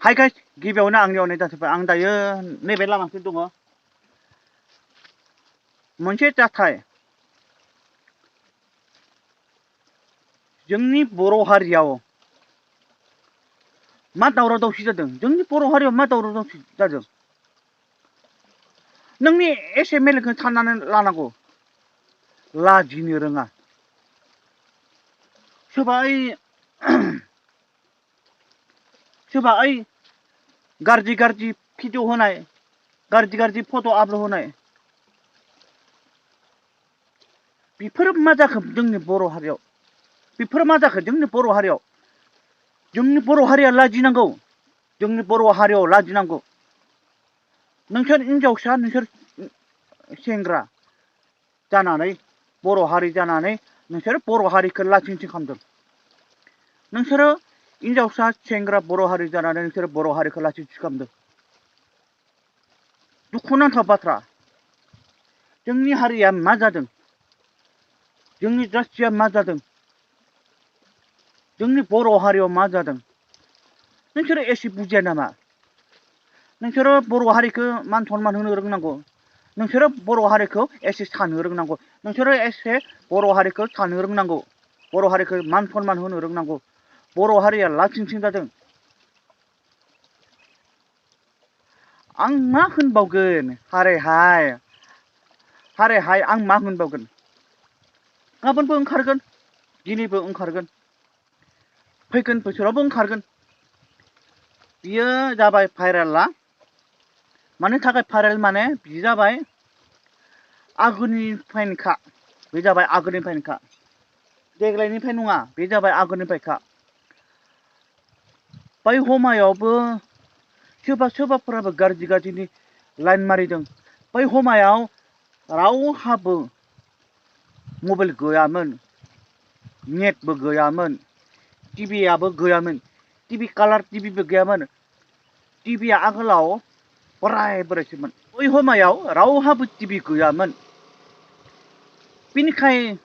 hi guys गिबियावनो आंनियाव नै जाथारबाय आं दायो नैबे लामाखै दङ मोनसे जाथाय जोंनि बर' हारियाव मा दावराव दावसि जादों जोंनि बर' हारियाव मा दावराव दावसि जादों नोंनि एसेमेलखौ साननानै लानांगौ लाजिनो रोङा सोरबा ओइ गाज्रि भिडिअ होनाय गाज्रि फट' आपल'ड होनाय बेफोर मा जाखो जोंनि बर' हारियाव बेफोर मा जाखो जोंनि बर' हारियाव जोंनि बर' हारिया लाजिनांगौ जोंनि बर' हारियाव लाजिनांगौ नोंसोर हिनजावसा नोंसोर सेंग्रा जानानै बर' हारि जानानै नोंसोर बर' हारिखौ लासिंसिं खालामदों नोंसोरो हिनजावसा सेंग्रा बर' हारि जानानै नोंसोर बर' हारिखौ लासिंसिं खालामदों दुखुनांथाव बाथ्रा जोंनि हारिया मा जादों जोंनि जाथिया मा जादों जोंनि बर' हारियाव मा जादों नोंसोरो एसे बुजिया नामा नोंसोरो बर' हारिखौ मान सनमान होनो रोंनांगौ नोंसोरो बर' हारिखौ एसे साननो रोंनांगौ नोंसोरो एसे बर' हारिखौ साननो रोंनांगौ बर' हारिखौ मान सनमान होनो रोंनांगौ बर' हारिया लासिंसिं जादों आं मा होनबावगोन हाय आं मा होनबावगोन गाबोनबो ओंखारगोन दिनैबो ओंखारगोन फैगोन बोसोरावबो ओंखारगोन बियो जाबाय भाइरेला मानि थाखाय भाइरेल माने बियो जाबाय आगोलनिफ्रायनोखा बे जाबाय आगोलनिफ्रायनोखा देग्लायनिफ्राय नङा बे जाबाय आगोलनिफ्रायखा बै हमायावबो सोरबाफोराबो गाज्रिनि लाइन मारिदों बै हमायाव रावहाबो मबाइल गैयामोन नेटबो गैयामोन टिभियाबो गैयामोन कालार टिभिबो गैयामोन टिभिया आगोलाव बोरायसोमोन बै हमायाव रावहाबो टिभि गैयामोन बेनिखायनो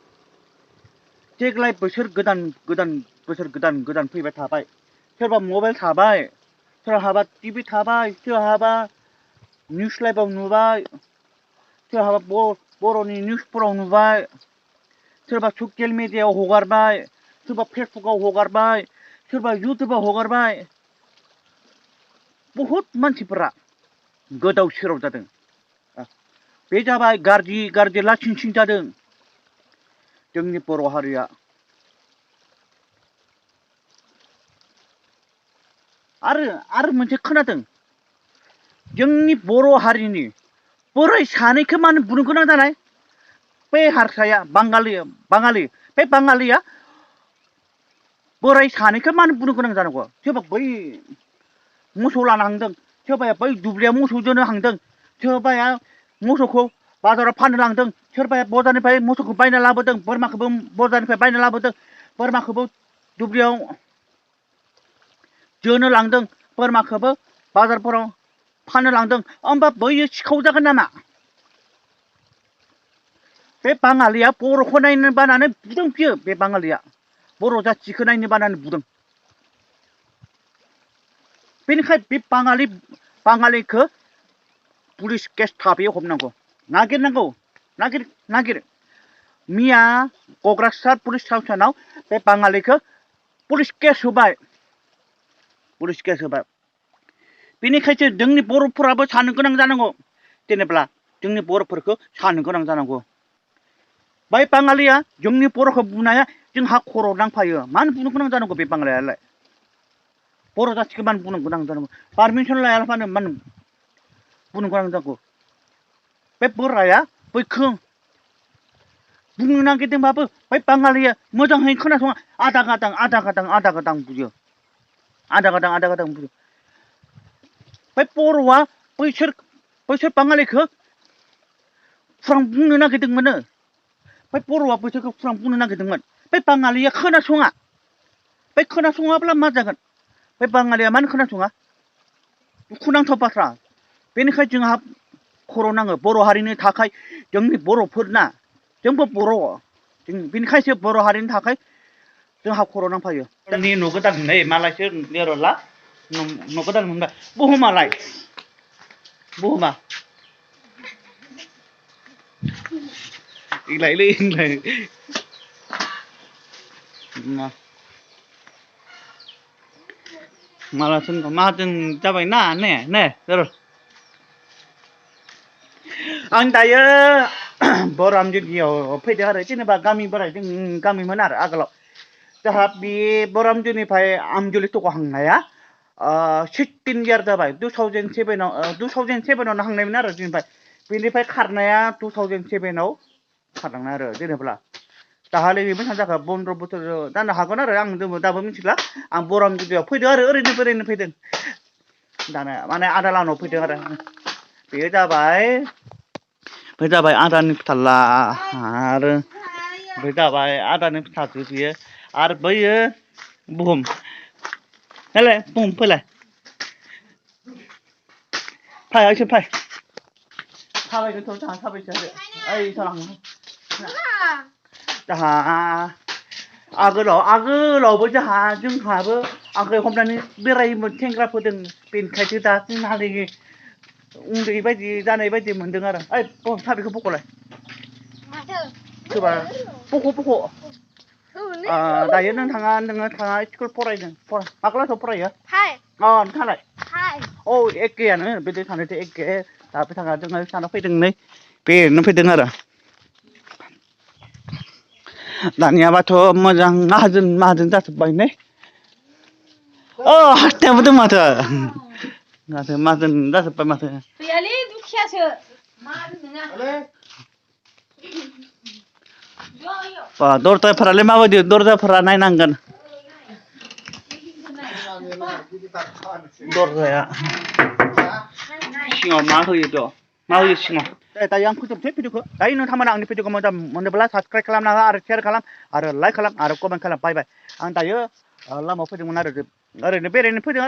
देग्लाय बोसोर गोदान फैबाय थाबाय सोरबा मबाइल थाबाय सोरहाबा टिभि थाबाय सोरहाबा निउस लाइभआव नुबाय सोरहाबा बर'नि निउसफोराव नुबाय सोरबा ससियेल मिडियायाव हगारबाय सोरबा फेसबुकाव हगारबाय सोरबा इउटुबाव हगारबाय बहुद मानसिफोरा गोदाव सोराव जादों बे जाबाय गाज्रि लासिंसिं जादों जोंनि बर' हारिया आरो मोनसे खोनादों जोंनि बर' हारिनि बोराय सानैखौ मानो बुनो गोनां जानाय बे हारसाया बाङालि बे बाङालिया बोराय सानैखौ मानो बुनो गोनां जानांगौ सोरबा बै मोसौ लानो हांदों सोरबाया बै दुब्लियाव मोसौ दोनो हांदों सोरबाया मोसौखौ बाजाराव फाननो लांदों सोरबाया बजारनिफ्राय मोसौखौ बायना लाबोदों बोरमाखौबो बजारनिफ्राय बायना लाबोदों बोरमाखौबो दुब्लियाव दोनो लांदों बोरमाखौबो बाजारफोराव फाननो लांदों होमबा बैयो सिखाव जागोन नामा बे बाङालिया बर'खौ नायनो बानानै बुदों बियो बे बाङालिया बर' जाथिखौ नायनो बानानै बुदों बेनिखाय बे बाङालिखौ पुलिस केस थाबैयाव हमनांगौ नागिर मिया क'क्राझार पुलिस स्टेसनाव बे बाङालिखौ पुलिस केस होबाय बेनिखायसो जोंनि बर'फोराबो साननो गोनां जानांगौ जेनेब्ला जोंनि बर'फोरखौ साननो गोनां जानांगौ बै बाङालिया जोंनि बर'खौ बुनाया जोंहा खर' नांफायो मानो बुनो गोनां जानांगौ बे बाङालियालाय बर' जाथिखौ मानो बुनो गोनां जानांगौ पारमिसन लायालाबानो मानो बुनो गोनां जानांगौ बे बोराया बैखौ बुंनो नागिरदोंबाबो बै बाङालिया मोजाङै खोनासङा आदा गादां बुयो बै बर'आ बैसोर बाङालिखौ फुरां बुंनो नागिरदोंमोन बै बर'आ बैसोरखौ फुरां बुंनो नागिरदोंमोन बै बाङालिया खोनासङा बै खोनासङाब्ला मा जागोन बै बाङालिया मानो खोनासङा दुखुनांथाव बाथ्रा बेनिखायनो जोंहा खर' नाङो बर' हारिनि थाखाय जोंनि बर'फोरना जोंबो बर' बेनिखायसो बर' हारिनि थाखाय जोंहा खर' नांफायो जोंनि न' गोदान नै मालायसो लिरला न' गोदान मोनबाय बुहुमालाय बुहुमा इलायलै इलाय माहाजोन जाबायना ने आं दायो बरामजुलियाव फैदों आरो जेनेबा गामि बोराय जों गामिमोन आरो आगोलाव जोंहा बे बरामजुलिनिफ्राय आमजुलि थख'हांनाया 16 इयार जाबाय 2007आवनो हांनायमोन आरो जोंनिफ्राय बेनिफ्राय खारनाया 2007आव खारलांनाय आरो जेनेबा दाहालागै बेसेबां जाखो 15 बोसोर जानो हागोन आरो आं दाबो मिथिला आं बरामजुलियाव फैदों आरो ओरैनो बेरायनो फैदों दानो माने आदा लानाव फैदों आरो बेयो जाबाय आदानि फिसाला आरो बे जाबाय आदानि फिसाजो बियो आरो बैयो बुहुम हेले बुहुम फैलाय फै ओइसे फै थाबायगोनथ' जोंहा थाबायसो आरो ओइ थालाङो जोंहा आगोलावबो जोंहाबो आंखौ हमनानै बेरायोमोन सेंग्राफोरजों बेनिखायसो दा जोंहालागि उन्दै बायदि जानाय बायदि मोनदों आरो ओइ साबिखौ बख'लाय सोरबा बख' दायो नोङो स्कुल फरायदों मा क्लासाव फरायो नोंथाङालाय औ एखेयानो बिदि सानैजों एखे दाबो थाङा जोङो सानाव फैदों नै बेरायनो फैदों आरो दानियाबाथ' मोजां माहाजोन जाजोब्बाय ने हाथायाबो दं माथो माहाजोन जाजोब्बाय माथो गैयालै दुखियासो माहाजोन नङा दरजाफोरालाय माबायदि दरजाफोरा नायनांगोन दरजाया सिङाव मा होयो सिङाव दायो आं फोजोबसै भिडिअखौ दायो नोंथांमोना आंनि भिडिअखौ मोजां मोनोब्ला साबस्क्राइब खालामना हो आरो शेयार खालाम आरो लाइक खालाम आरो कमेन्ट खालाम बाय आं दायो लामायाव फैदोंमोन आरो ओरैनो बेरायनो फैदों आरो